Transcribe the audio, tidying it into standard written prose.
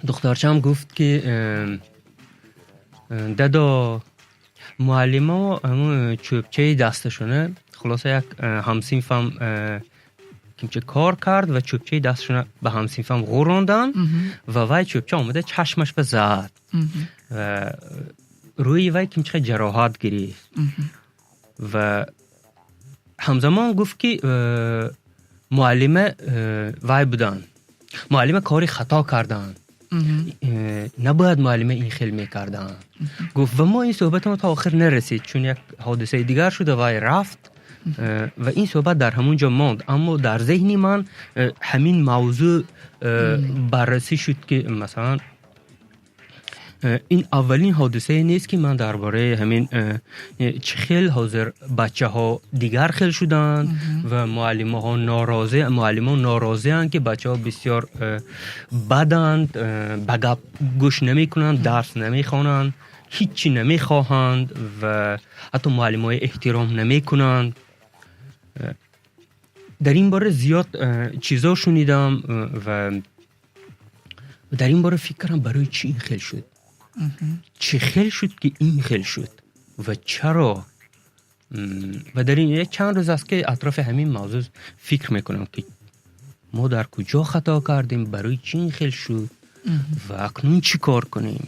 Духтарчаам гуфт, ки дадо, муаллимо чӯбчаи дасташона, хулоса, як ҳамсинфам кимча кор кард ва чӯбчаи дасташона ба ҳамсинфам ғӯронданд ва вай чӯбча омада чашмаш ба зад ва рӯи вай кимча ҷароҳат гирифт. Ва ҳамзамон гуфт, ки муаллима вай буданд, муаллима кори хато карданд, набояд муаллима ин хел мекарданд, гуфт. Ва мо ин суҳбатамо то охир нарасид, чун як ҳодисаи дигар шуда, вай рафт ва ин суҳбат дар ҳамон ҷо монд. Аммо дар зеҳни ман ҳамин мавзӯъ баррасӣ шуд, ки масалан, ин аввалин ҳодисае нест, ки ман дар бораи ҳамин чӣ хел ҳозир бачаҳо дигар хел шуданд ва муаллимаҳо норозӣ, муаллимон норозианд, ки бачаҳо бисёр баданд, ба гап гӯш намекунанд, дарс намехонанд, ҳиччи намехоҳанд ва ҳатто муаллимҳои эҳтиром намекунанд. Дар ин бора зиёд чизо шунидам ва дар ин бора фикр кардам, барои чӣ ин хел шуд, чӣ хел шуд, ки ин хел шуд ва чаро. Ва дар ин як чанд рӯз аст, ки атрофи ҳамин мавзӯъ фикр мекунам, ки мо дар куҷо хато кардем, барои чӣ ин хел шуд ва акнун чӣ кор кунем.